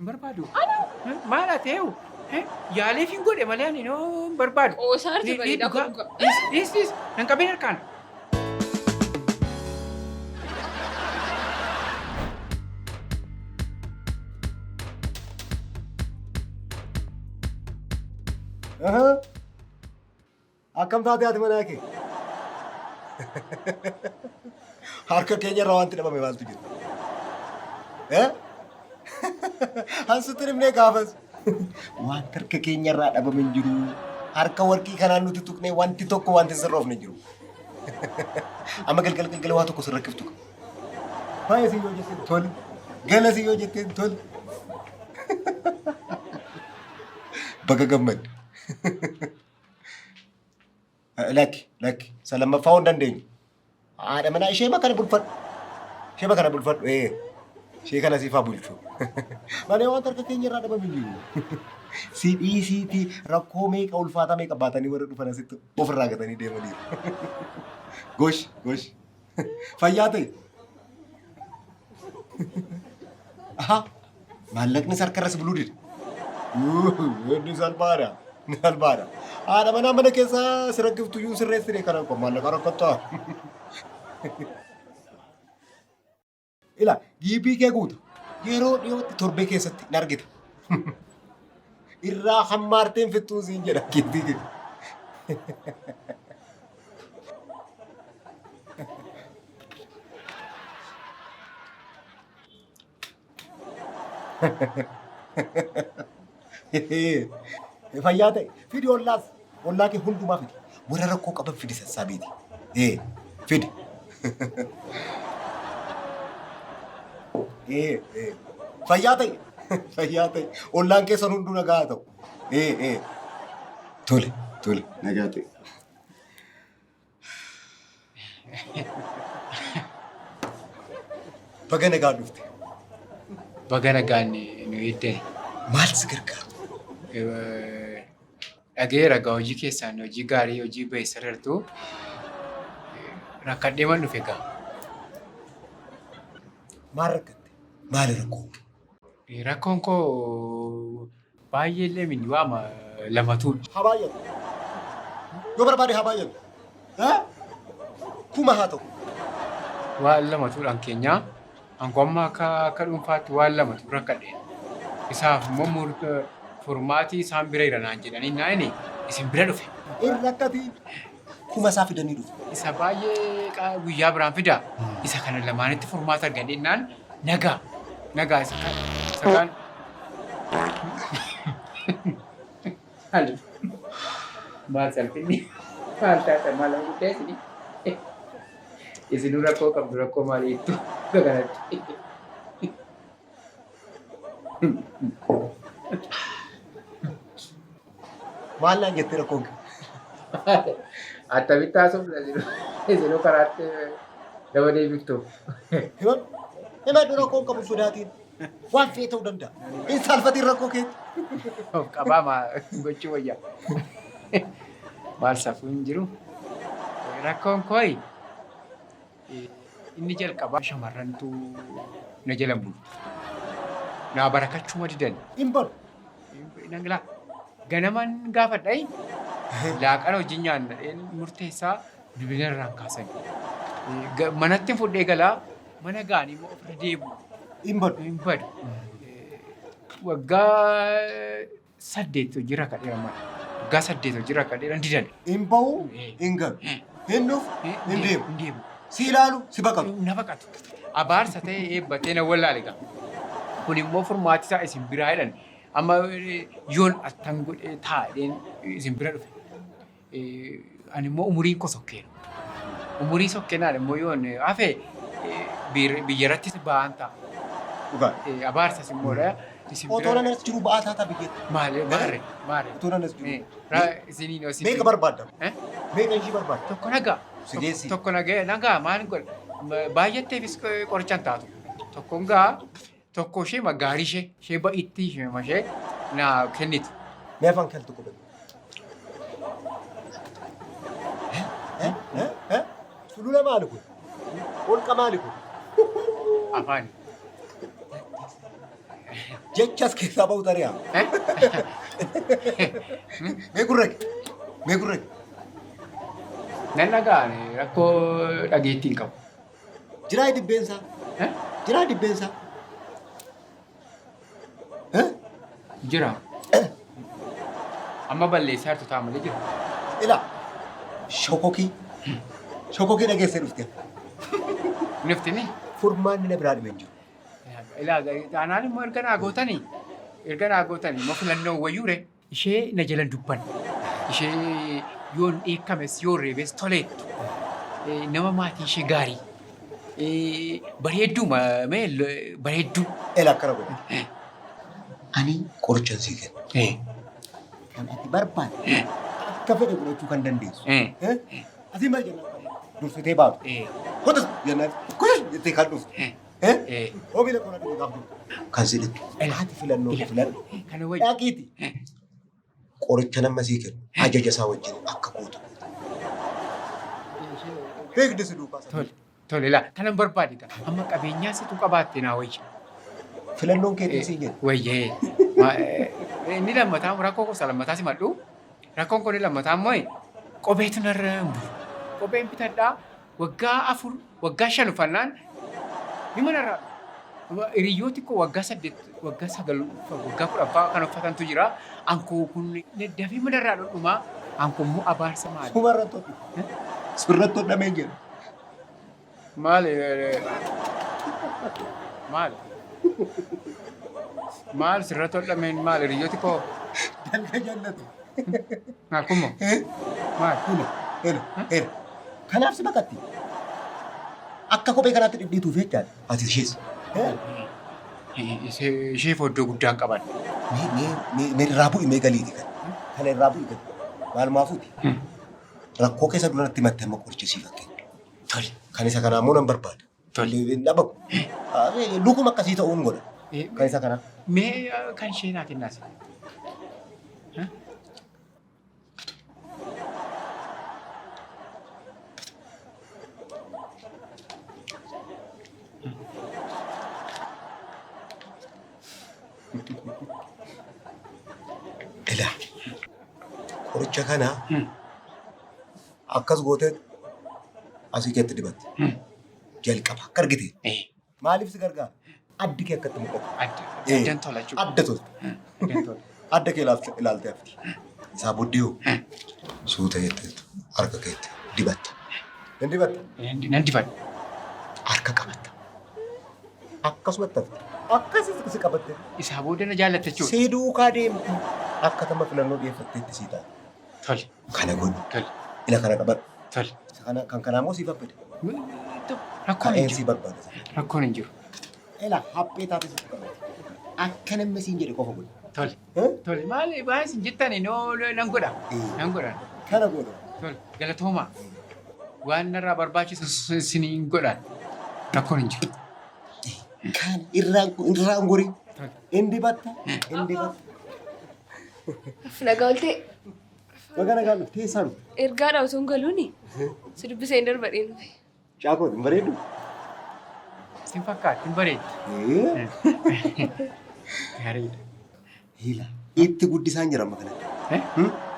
Hin barbaadu. Maal haa ta'u? Yaaliif hin godhe malee ani noo hin barbaadu. Qoosaa arti bareedaa Dhugaa. kun dhugaa. Dhiis dhiis dhiis. Nan qabin harkaan. Ahaa. Akkam taate haati manaa kee? Harka keenya irraa wanti dhabame maaltu jira? Eh? Hansutti himnee gaafas. Wanti harka keenya irraa dhabame hin jiru. Harka warqii kanaan nuti tuqnee wanti tokko wanti sirroofne hin jiru. Amma galgala galgala waa tokko sin rakkiftu. Faaya si yoo jetteen tole. Gala si yoo jetteen tole. Baga gammadde. Lakki lakki isa lammaffaa hin dandeenyu. Haadha manaa ishee kana bulfadhu. Ishee kana bulfadhu ee. Ishee kana siif haa bulchu. Malee wanta harka keenya irraa dhabame hin jiru. Si dhiisiitii rakkoo meeqa ulfaataa meeqa baatanii warra dhufan asitti ofirraa gatanii deemaniiru. Gosh gosh. Fayyaa ta'e. Aha, maallaqnis harka irras buluu dida. Inni salphaadha. Inni salphaadha. Haadha manaa mana keessaa si rakkiftu iyyuu sirreessine kana kun maallaqa rakkattaa. Ila giibii kee guuta. Yeroo dhiyootti torbee keessatti hin argita. Irraa hammaarteen fixxuun siin jedha giibii kee. Fayyaa ta'e fidi ollaas ollaa kee hundumaa fidi. Warra rakkoo qaban fidi sassaabiiti. Ee fidi. Ee ee fayyaa ta'e fayyaa ta'e ollaan keessan hunduu nagaa haa ta'u. Ee ee tole tole nagaa ta'e. Baga nagaan dhufte. Baga nagaan nu eegde. Maal si gargaaru? Dhageera egaa hojii keessaan hojii gaarii hojii baheessa irrattu rakkadhee man dhufe egaa. Maal rakkatte? Maali rakkoon kee? Rakkoon koo baay'ee illee miti waama lamatuudha. Haa baay'atu. Yoo barbaade haa baay'atu. Eh? Kuma haa ta'u. Waan lamatuudhaan keenyaa anko amma akka akka dhuunfaatti waan lamatu rakkadhe. Isaaf immoo furmaatii isaan bira jira naan jedhanii naani isin bira dhufe. Hin rakkatiin. Kuma isaa fidanii dhufu. Isa baay'ee guyyaa biraan fida. Isa kana lamaanitti furmaata argadhe naan nagaa. Nagaa isa kaan. Isa kaan. Maal maal salphinni maal taata maal nama guddaa isinii. Isinuu rakkoo qabdu rakkoo maalii ittu akka kanatti. Maal naan jettee rakkoon kee? Attamitti haasofna isinuu isinuu karaatti nama deebiftu. Himadhu. Himadhu rakkoon qabu sodaatiin. Waan fe'e ta'uu danda'a. Hin saalfatiin rakkoo keetti. Of qabaa maa gochuu wayya. Maal safuu hin jiru. Rakkoon kooyi inni jalqabaa shamarrantu na jala bultu. Naa barakachuma didan. Hin badu. Nangilaa ganaman gaafadha laaqana hojii nyaanna murteessaa bilbila irraan kaasan. Manatti fudhee galaa mana ga'anii immoo ofirra deebi'u. Hin badu. Hin badu. Waggaa 8 hojiirra akka dheeran maal? Waggaa 8 hojiirra akka dheeran didan. Hin bahu, hin galu. Hin dhufu, hin deemu. Hin deemu. Si ilaalu, si baqatu. Na baqatu. Abaarsa ta'e eebbatee na wallaale gaa. Kun immoo furmaati isaa isin biraa jedhan. Amma yoon attan godhee taa'een isin bira dhufe. Ani immoo umuriin koo sokkeera. Umurii sokkeenaan immoo yoon hafe biyya irrattis ba'aan ta'a. Dhugaa. Abaarsas immoo dha. Isin Otoo bira nan as jiru ba'aa taataa biyyatti. Maali maarre maarre. Otoo nan as jiru. Isiniin isin. Meeqa barbaadda? Eh? Meeqa ishii barbaadda? Tokko nagaa. Si geessi. Tokko nagaa nagaa maal godha? Baay'atteefis qoricha hin taatu. Tokkoon gaa tokko ishee gaarii ishee ishee ba'itti ishee ishee naa kennitu. Mee afaan kee al tokko bani. Eh? Eh? Eh? Sulula maali kun? Holqa maali kun? Afaan. Jechas keessaa ba'u tari'a. Mee gurra kee. Mee gurra kee. Nan dhaga'an rakkoo dhageettii hin qabu. Jiraa dibbeensaa. Jiraa dibbeensaa. Jira. Amma balleessaa jirtu ta'a malee jira. Ilaa shokokii. Shokokii dhageessee dhufte. Nuftini? Furmaanni na biraa dhibee hin jiru. Ilaa taanaan immoo erga naa gootanii erga naa gootanii immoo filannoo wayyuure ishee na jalan dubban. Ishee yoon dheekkames yoon reebes toleettu. Nama maatii ishee gaarii. Bareedduu mee bareedduu. Ela akkana godhe. Ani qorichan sii kenna. Kan ati barbaadde akka fedhe godhachuu kan dandeessu. Asii maal jennaan dursitee baatu. Kotus jennaan kutus jettee kan dhuftu. Hoobii lakkoo dhaqee gaaf dhuftu. Kan si dhittu. Ati filannoo kee filadhu. Kana wayya. Dhaqiiti. Qoricha nama sii kennu ajaja isaa wajjin akka gootu. Beekni si duukaa sana. Tole tole laa kanan barbaade gaa amma qabeenyaa situ qabaatte naa wayya. Filannoon keetiin siin jedhe. Wayyee. Inni lammataa rakkoo gosa lammataa simadhu. Rakkoon kun inni lammataa immoo qobeetu narra hin bulu. Kopheen bitadhaa waggaa 4 waggaa 5 uffannaan ni manarraa. Hiriyooti koo waggaa 8 waggaa 9 waggaa 10 fa'aa kan uffatantu jira. Ankoo kun dafee manarraa dhudhumaa. Ankoo immoo abaarsa maali? Sumarra todhu. Sirra todhamee jedhu. Maali? Maali? Maal sirra todhameen maal hiriyooti koo? Dalga jallatu. Maal kun moo? Maal? Hina, hina, hina. Kanaaf si baqatti. Akka kophee kanaatti dhidhiituuf jechaadha. Ati ishees. Isheef oddoo guddaan qaban. Mee mee mee mee irraa bu'i mee galiiti kan. Kana irraa bu'i gali. Maalumaafuuti. Rakkoo keessa duratti himatte amma qoricha siif akka kennu. Tole. Kan isa kanaa immoo nan barbaada. Tole. Hin dhabamu. Lukuma akkasii ta'uun godha. Kan isa kanaa. Mee kan ishee naa kennaas. Ilaa qoricha kana akkas gootee asii keetti dibatte. Jalqaba akka argite. Maaliif si gargaara? Addi kee akkatti mul'atu. Adda. Addan tola jechuudha. Adda tolta. Addan tola. Adda kee ilaaltee hafti. Isaa booddee hoo suuta jetteetu harka keetti dibatta. Nan dibatta. Nan dibadha. Harka qabatta. Akkasumatti hafti. Akkasis si qabatte. Isaa booda na jaallatta jechuudha. Si duukaa deemti. Akka tama filannoo dhiyeeffatteetti sii ta'a. Tole. Kana godhu. Tole. Ila kana qabadhu. Tole. Isa kana kan kanaa immoo siif affide. Rakkoon hin Ka'een sii jiru. barbaada. Rakkoon hin jiru. Ila haphee taate sitti qabate. Akka namni siin jedhe qofa godhi. Tole. Tole. Maali baay'ee isin jettani noo nan godha. Nan godha. Kana godha. Tole. Galatooma. Waan narraa barbaachisu isiniin godha. Rakkoon hin jiru. Kan irraan irraan gori. Tole. In dibatta. In dibatta. Nagaa oltee Baga nagaan dhufte eessaa dhufte? Ergaadha osoo hin galuuni si dubbisee hin darbadheen dhufe. Caakoo hin bareedu? Sin fakkaatti hin bareeddi. Gaariidha. Hila. Itti guddisaan jira amma kanatti.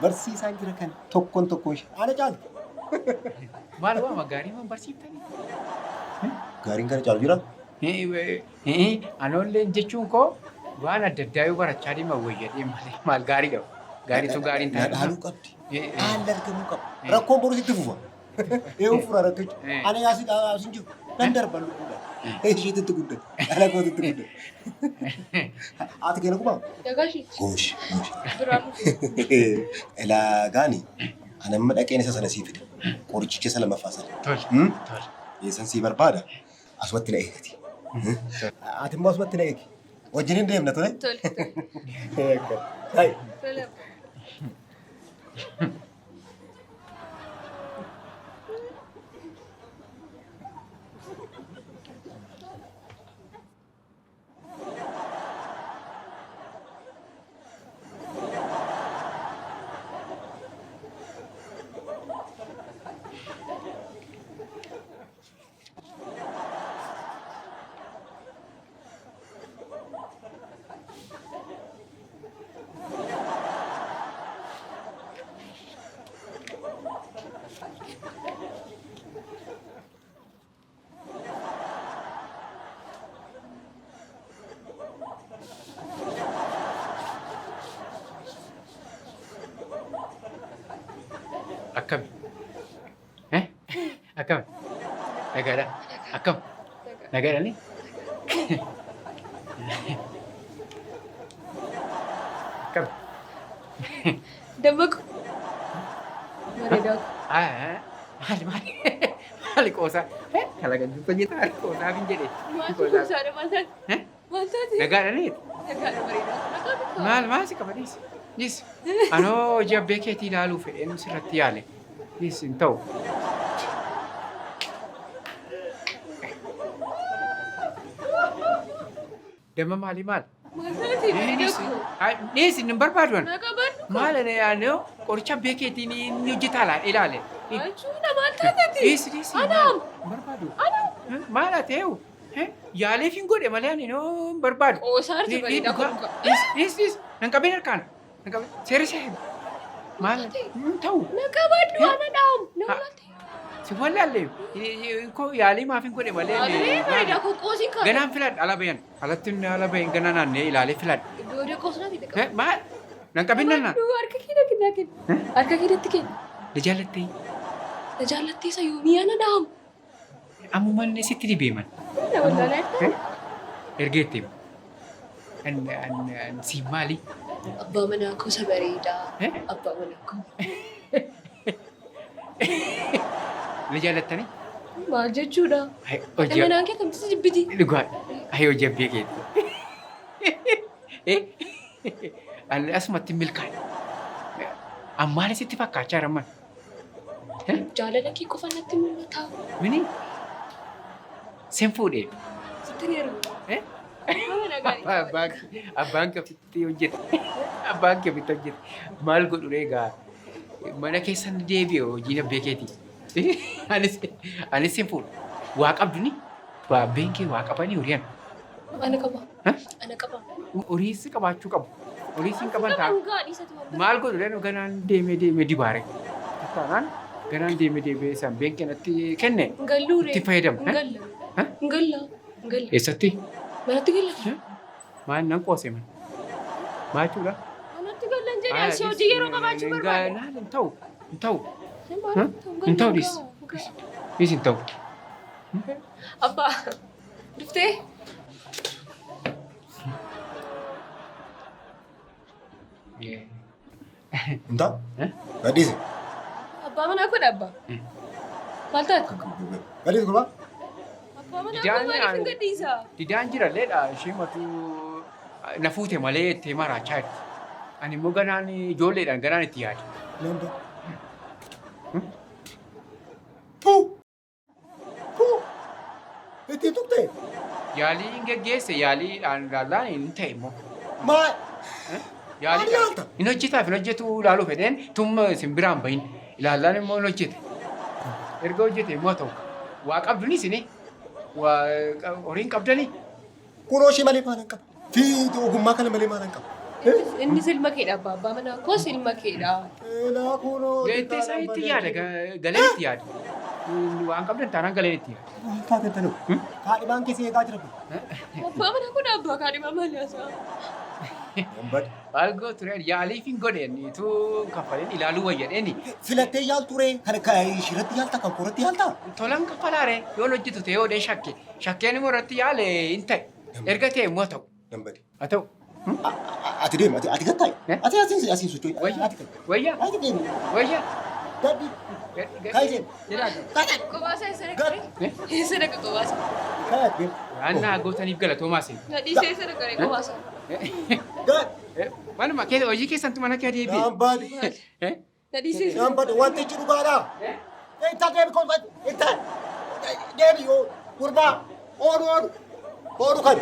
Barsiisaan jira kan tokkoon tokkoon ishee. Haala caalti. Maal waama gaarii waan barsiiftanii? Gaariin kana caalu jira? Anoolleen jechuun koo waan adda addaa yoo barachaa deeman wayya deema malee maal gaarii qaba. Gaariitu gaariin Na taa'e. dhaaluu qabdi. Haalli argamuu qaba. Rakkoon borus itti fufa. Eeyyuu fura rakkicha. Ani asii as hin jiru. Nan darba lubbuudhaan. Isheetu itti guddate. Dhala kootu itti guddate. Haati kee nagumaa? Nagaashi. Goosh goosh. Biraan dhufe. Elaa gaani ani amma dhaqeen isa sana sii fida. Qorichicha isa lammaffaa sana. Tole. Tole. Eessan sii barbaada. Asumatti na eegati. Ati immoo asumatti na eegi. Wajjin hin deemna tole. Tole. Tole. Hai. Tole. Akkam? Nagaadha. Akkam? Nagaadha ni? Akkam? Dammaqu. Bareedaa. Maali maali? Maali qoosaa? Kalaqa jirtu hojjetaa qoosaaf hin jedhe. Maaltu qoosaadha maal taate? Maal taate? Nagaadha ni? Nagaadha bareedaa. Nagaa. Maal maal si qaba dhiisi? Dhiisi. Anoo hojii abbee keetii ilaaluu fedheen sirratti yaale. Dhiisi hin ta'u. Damma maali maal? Maal taate bareedaa koo? Dhiisi hin barbaadu ani. Nagaa baadhu. Maal ani anoo qoricha abbee keetiin inni hojjetaa ilaale. Jechuudha maal taateeti? Dhiisi dhiisi. Anaam. Hin barbaadu. Maal haa ta'u? Yaaleef hin godhe malee ani noo hin barbaadu. Qoosaa arti bareedaa koo dhugaa. Dhiisi dhiisi dhiisi. Nan qabeen harkaan. Nan qabeen. Seera seera. Maal hin ta'u. Nagaa baadhu ana dhaam. Nama maal ta'e? Si wallaalle koo yaalii maaf hin godhe malee. Maal bareedaa koo qoosiin kaa'e. Ganaan filadha ala bayan. Alatti inni ala bayan gana naannee ilaalee filadha. Iddoo oduu qoosnaati dhaqa. Maal? Nan qabin nan naan. Harka kee na kenna kenna. Harka kee natti kenna. Na jaallattee. Na jaallattee isa yoomii ana dhaam. Ammuma inni sitti dhibee man. Na wallaalaa Ergee itti hima. Siin maali? Abbaa manaa koo isa bareedaa. Abbaa manaa koo. Na jaallattanii? Maal jechuudha? Hojii Manaan kee akkamitti si jibbiti? Dhugaadha. Ayi hojii abbee keeti. Ani asumatti milkaa'e. Ammaan sitti fakkaachaa jira man. Jaalala kee qofa natti mul'ata. Mini? Sin fuudhee. Sitti ni heeruma. Abbaan keefitti hojjete. Abbaan keefitti hojjete. Maal godhu egaa? Mana keessan deebi'e hojiin abbee keeti. Anis sin fuudha. Waa qabdu ni? Abbeen kee waa qabanii horiyan. Ana qaba. Ana qaba. Horii si qabaachuu qabu. Horii si hin qaban ta'a. Maal godhu dha ganaan deemee deemee dibaare. Taanaan ganaan deemee deemee isaan abbeen kee natti kenne. Galluure. Itti fayyadamu. Galla. Galla. Galla. Eessatti? Manatti galla. Maal nan qoose man? Maal jechuudha? Manatti gallan jedhee asii hojii yeroo qabaachuu barbaada. Laal hin ta'u. Hin ta'u. Hin ta'u dhiis. Dhiis hin ta'u. Abbaa dhuftee? Hin ta'u? Gadhiisi. Abbaa manaa koo abbaa. Maal taate? Gadhiisi gurbaa. Abbaa manaa koo maaliif hin gadhiisa? Didaan jiralleedha. Ishee matuu na fuute malee itti maraachaa jirti. Ani immoo ganaan ijoolleedhaan ganaan itti yaade. Lamba. Puu! Puu! Itti tuqxe. Yaalii hin geggeesse yaaliidhaan ilaallaan hin ta'e immoo. Maal? Yaalii yaalta? Hin hojjetaaf hin hojjetu ilaaluu fedheen tumma isin biraan bahin. Ilaallaan immoo hin hojjete. Erga hojjete immoo ta'u. Waa qabdunis isini. Waa horiin qabdanii. Kunoo ishee malee maal hin qabu? Fi ogummaa kana malee maal hin qabu? Innis ilma keedha abbaa. Abbaa manaa koos ilma keedha. Eelaa kunoo. Galte isaa itti yaada. Galeen itti yaada. Waan qabdan taanaan galeen itti yaada. Maal taate tanu? Kaadhimaan keessi eegaa jira. Abbaa manaa kun abbaa kaadhimaa maali haasa'a? Hambad. Maal gootu ree yaaliif hin godheen ituu kaffaleen ilaaluu wayya dheeni. Filattee yaaltu ree kan ishirratti yaalta kan koorratti yaalta? Tolan kaffalaa ree yoo hojjetu ta'e yoo shakke shakkeen immoo irratti yaale hin ta'e erga ta'e immoo ta'u. Dambadi. Haa ta'u. Ati deemi ati gattaa'i. Ati asiin asiin socho'i. Wayya. Ati gattaa'i. Wayya. Ati deemi. Wayya. Gadhi. Ka'i deemi. Qobaasa eessa dhaqxe? Eessa dhaqa qobaasa? Ka'i deemi. Waan naa gootaniif galatoomaa isin. Gadhiisee eessa dhaqa qobaasa? Gadhi. Manuma keessa hojii keessantu mana kee deebi'e. Dambadi. Gadhiisee. Dambadi wantichi dhugaadha. Itti deemi kolfa itti deemi yoo gurbaa oolu oolu oolu kan.